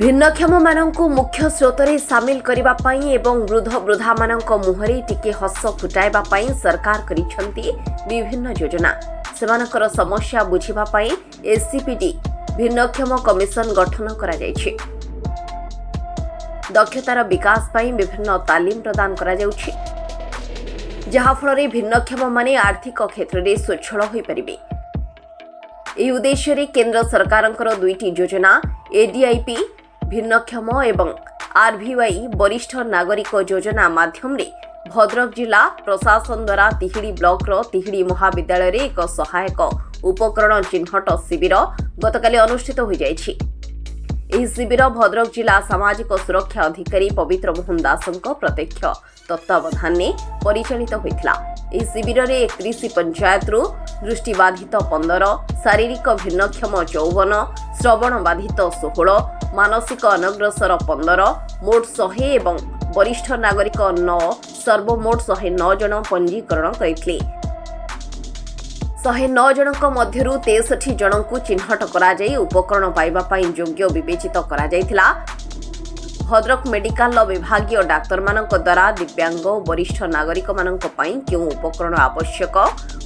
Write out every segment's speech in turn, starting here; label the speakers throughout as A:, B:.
A: ଭିନ୍ନକ୍ଷମମାନଙ୍କୁ ମୁଖ୍ୟ ସ୍ରୋତରେ ସାମିଲ କରିବା ପାଇଁ ଏବଂ ବୃଦ୍ଧ ବୃଦ୍ଧାମାନଙ୍କ ମୁହଁରେ ଟିକେ ହସ ଫୁଟାଇବା ପାଇଁ ସରକାର କରିଛନ୍ତି ବିଭିନ୍ନ ଯୋଜନା। ସେମାନଙ୍କର ସମସ୍ୟା ବୁଝିବା ପାଇଁ ଏସ୍ସିପିଡି ଭିନ୍ନକ୍ଷମ କମିଶନ ଗଠନ କରାଯାଇଛି। ଦକ୍ଷତାର ବିକାଶ ପାଇଁ ବିଭିନ୍ନ ତାଲିମ ପ୍ରଦାନ କରାଯାଉଛି, ଯାହାଫଳରେ ଭିନ୍ନକ୍ଷମମାନେ ଆର୍ଥିକ କ୍ଷେତ୍ରରେ ସ୍ୱଚ୍ଛଳ ହୋଇପାରିବେ। ଏହି ଉଦ୍ଦେଶ୍ୟରେ କେନ୍ଦ୍ର ସରକାରଙ୍କର ଦୁଇଟି ଯୋଜନା, ଏଡିଆଇପି ଭିନ୍ନକ୍ଷମ ଏବଂ ଆରଭିୱାଇ ବରିଷ୍ଠ ନାଗରିକ ଯୋଜନା ମାଧ୍ୟମରେ ଭଦ୍ରକ ଜିଲ୍ଲା ପ୍ରଶାସନ ଦ୍ୱାରା ତିହିଡ଼ି ବ୍ଲକର ତିହିଡ଼ି ମହାବିଦ୍ୟାଳୟରେ ଏକ ସହାୟକ ଉପକରଣ ଚିହ୍ନଟ ଶିବିର ଗତକାଲି ଅନୁଷ୍ଠିତ ହୋଇଯାଇଛି। ଏହି ଶିବିର ଭଦ୍ରକ ଜିଲ୍ଲା ସାମାଜିକ ସୁରକ୍ଷା ଅଧିକାରୀ ପବିତ୍ର ମୋହନ ଦାସଙ୍କ ପ୍ରତ୍ୟକ୍ଷ ତତ୍ତ୍ୱାବଧାନରେ ପରିଚାଳିତ ହୋଇଥିଲା। ଏହି ଶିବିରରେ 31 ପଞ୍ଚାୟତରୁ ଦୃଷ୍ଟିବାଧିତ 15, ଶାରୀରିକ ଭିନ୍ନକ୍ଷମ 54, ଶ୍ରବଣ ବାଧିତ 16, ମାନସିକ ଅନଗ୍ରସର 15, ମୋଟ 100 ଏବଂ ବରିଷ୍ଠ ନାଗରିକ 9, ସର୍ବମୋଟ 109 ଜଣ ପଞ୍ଜୀକରଣ କରିଥିଲେ। 109 ଜଣଙ୍କ ମଧ୍ୟରୁ 63 ଜଣଙ୍କୁ ଚିହ୍ନଟ କରାଯାଇ ଉପକରଣ ପାଇବା ପାଇଁ ଯୋଗ୍ୟ ବିବେଚିତ କରାଯାଇଥିଲା। ଭଦ୍ରକ ମେଡିକାଲର ବିଭାଗୀୟ ଡାକ୍ତରମାନଙ୍କ ଦ୍ୱାରା ଦିବ୍ୟାଙ୍ଗ ଓ ବରିଷ୍ଠ ନାଗରିକମାନଙ୍କ ପାଇଁ କେଉଁ ଉପକରଣ ଆବଶ୍ୟକ,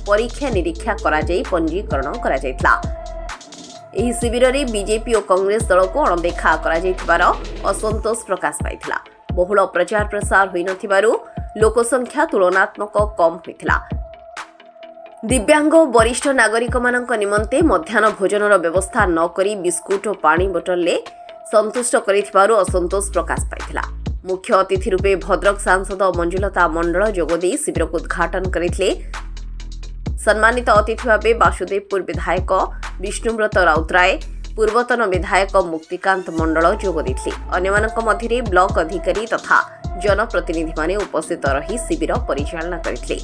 A: ପରୀକ୍ଷା ନିରୀକ୍ଷା କରାଯାଇ ପଞ୍ଜୀକରଣ କରାଯାଇଥିଲା। ଏହି ଶିବିରରେ ବିଜେପି ଓ କଂଗ୍ରେସ ଦଳକୁ ଅଣଦେଖା କରାଯାଇଥିବାର ଅସନ୍ତୋଷ ପ୍ରକାଶ ପାଇଥିଲା। ବହୁଳ ପ୍ରଚାର ପ୍ରସାର ହୋଇନଥିବାରୁ ଲୋକସଂଖ୍ୟା ତୁଳନାତ୍ମକ କମ୍ ହୋଇଥିଲା। ଦିବ୍ୟାଙ୍ଗ ଓ ବରିଷ୍ଠ ନାଗରିକମାନଙ୍କ ନିମନ୍ତେ ମଧ୍ୟାହ୍ନ ଭୋଜନର ବ୍ୟବସ୍ଥା ନ କରି ବିସ୍କୁଟ ଓ ପାଣି ବୋତଲରେ ସନ୍ତୁଷ୍ଟ କରିଥିବାରୁ ଅସନ୍ତୋଷ ପ୍ରକାଶ ପାଇଥିଲା। ମୁଖ୍ୟ ଅତିଥି ରୂପେ ଭଦ୍ରକ ସାଂସଦ ମଞ୍ଜୁଲତା ମଣ୍ଡଳ ଯୋଗଦେଇ ଶିବିରକୁ ଉଦ୍ଘାଟନ କରିଥିଲେ। ସମ୍ମାନିତ ଅତିଥି ଭାବେ ବାସୁଦେବପୁର ବିଧାୟକ ବିଷ୍ଣୁବ୍ରତ ରାଉତରାୟ, ପୂର୍ବତନ ବିଧାୟକ ମୁକ୍ତିକାନ୍ତ ମଣ୍ଡଳ ଯୋଗ ଦେଇଥିଲେ। ଅନ୍ୟମାନଙ୍କ ମଧ୍ୟରେ ବ୍ଲକ ଅଧିକାରୀ ତଥା ଜନପ୍ରତିନିଧିମାନେ ଉପସ୍ଥିତ ରହି ଶିବିର ପରିଚାଳନା କରିଥିଲେ।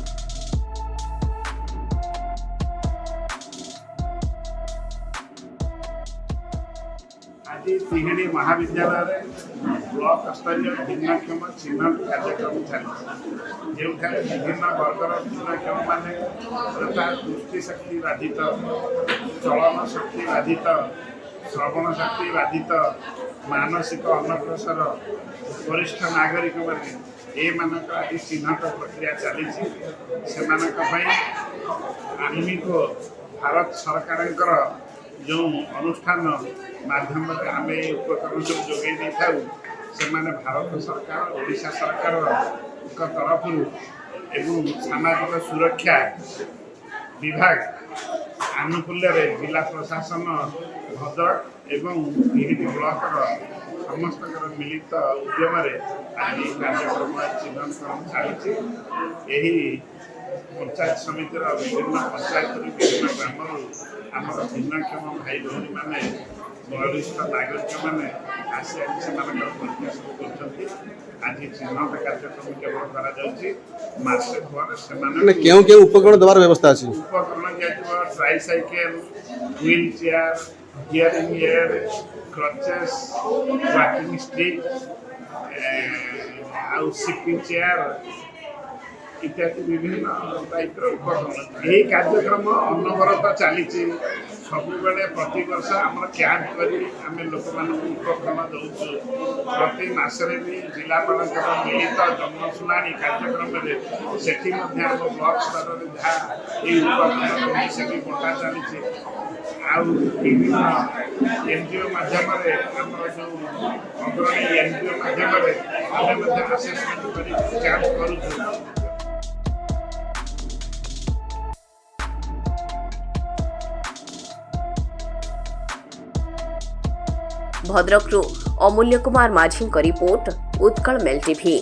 B: ଆଜି ତିହିଡ଼ି ମହାବିଦ୍ୟାଳୟରେ ବ୍ଲକ ସ୍ତରୀୟ ଭିନ୍ନକ୍ଷମ ଚିହ୍ନଟ କାର୍ଯ୍ୟକ୍ରମ ଚାଲିଛି, ଯେଉଁଠାରେ ବିଭିନ୍ନ ବର୍ଗର ଭିନ୍ନକ୍ଷମମାନେ, ଯଥା ଦୃଷ୍ଟିଶକ୍ତି ବାଧିତ, ଚଳନ ଶକ୍ତି ବାଧିତ, ଶ୍ରବଣ ଶକ୍ତି ବାଧିତ, ମାନସିକ ଅନଗ୍ରସର, ବରିଷ୍ଠ ନାଗରିକମାନେ, ଏମାନଙ୍କର ଆଜି ଚିହ୍ନଟ ପ୍ରକ୍ରିୟା ଚାଲିଛି। ସେମାନଙ୍କ ପାଇଁ ଆର୍ମିକୁ ଭାରତ ସରକାରଙ୍କର ଯେଉଁ ଅନୁଷ୍ଠାନ ମାଧ୍ୟମରେ ଆମେ ଏହି ଉପକରଣ ସବୁ ଯୋଗାଇ ଦେଇଥାଉ, ସେମାନେ ଭାରତ ସରକାର, ଓଡ଼ିଶା ସରକାରଙ୍କ ତରଫରୁ ଏବଂ ସାମାଜିକ ସୁରକ୍ଷା ବିଭାଗ ଆନୁକୂଲ୍ୟରେ ଜିଲ୍ଲା ପ୍ରଶାସନ ଭଦ୍ରକ ଏବଂ ତିହିଡ଼ି ବ୍ଲକର ସମସ୍ତଙ୍କର ମିଳିତ ଉଦ୍ୟମରେ ଆଜି ଏହି କାର୍ଯ୍ୟକ୍ରମ ଚିହ୍ନଟକରଣ ଚାଲିଛି। ଏହି ପଞ୍ଚାୟତ ସମିତିର ବିଭିନ୍ନ ପଞ୍ଚାୟତରୁ, ବିଭିନ୍ନ ଗ୍ରାମରୁ ଆମର ଭିନ୍ନକ୍ଷମ ଭାଇ ଭଉଣୀମାନେ, ବରିଷ୍ଠ ନାଗରିକମାନେ ଆସି ଆଜି ସେମାନଙ୍କର ପରୀକ୍ଷା ସବୁ କରୁଛନ୍ତି। ଆଜି ଚିହ୍ନଟ କାର୍ଯ୍ୟକ୍ରମ କେବଳ କରାଯାଉଛି। ମାସେ ପରେ
C: ମାନେ
B: ସେମାନଙ୍କୁ
C: କେଉଁ କେଉଁ ଉପକରଣ ଦେବାର ବ୍ୟବସ୍ଥା ଅଛି?
B: ଉପକରଣ ଦିଆଯିବ tricycle, wheel chair, hearing aid, crutches, walking stick ଆଉ ସିଟିଂ ଚେୟାର ଇତ୍ୟାଦି ବିଭିନ୍ନ ଟାଇପ୍ର ଉପକରଣ। ଏହି କାର୍ଯ୍ୟକ୍ରମ ଅନବରତ ଚାଲିଛି। ସବୁବେଳେ ପ୍ରତିବର୍ଷ ଆମର କ୍ୟାମ୍ପ କରି ଆମେ ଲୋକମାନଙ୍କୁ ଉପକରଣ ଦେଉଛୁ। ପ୍ରତି ମାସରେ ବି ଜିଲ୍ଲାପାଳଙ୍କର ମିଳିତ ଜନଶୁଣାଣି କାର୍ଯ୍ୟକ୍ରମରେ ସେଠି ମଧ୍ୟ ଆମ ବ୍ଲକ ସ୍ତରରେ ଯାହା ଏହି ଉପକରଣ ରହୁଛି, ସେଠି ବଣ୍ଟା ଚାଲିଛି। ଆଉ ବିଭିନ୍ନ ଏନ୍ଜିଓ ମାଧ୍ୟମରେ, ଆମର ଯେଉଁ ଅଗ୍ରଣୀ ଏନ୍ଜିଓ ମାଧ୍ୟମରେ ଆମେ ମଧ୍ୟ ଆସେସମେଣ୍ଟ କରି କ୍ୟାମ୍ପ କରୁଛୁ।
A: ଭଦ୍ରକରୁ ଅମୂଲ୍ୟ କୁମାର ମାଝୀଙ୍କ ରିପୋର୍ଟ, ଉତ୍କଳ ମେଲ୍ ଟିଭି।